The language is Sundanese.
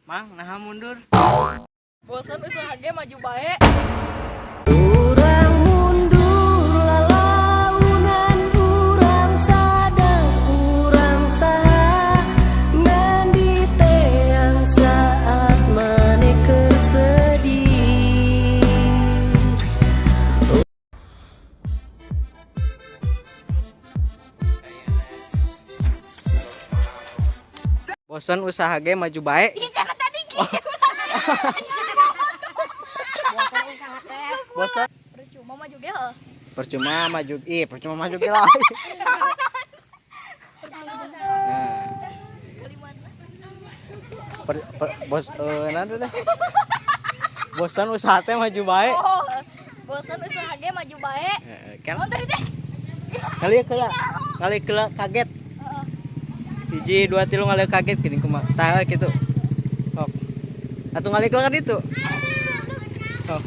Mang, nah mundur. Bosan usaha ge maju bae. Urang mundur lalaunan, urang sadar urang saha ngan diteang saat maneh keur sedih. Bosan usaha ge maju bae. Jangan tadi gitu. Bosan. Percuma maju ge heuh. Percuma maju, ih percuma maju ge lah. Nah, Kalimatna. Per, per, bos nanti deh. Bosan usaha teh maju bae. Oh, bosan usaha ge maju bae. Heeh, kel. Oh, tadi teh. Kali kela, kali kela kaget. Heeh. Hiji dua tilu ngale kaget gini kumaha. Tah gitu. Sok. Atuh ngale kela kan itu. Sok.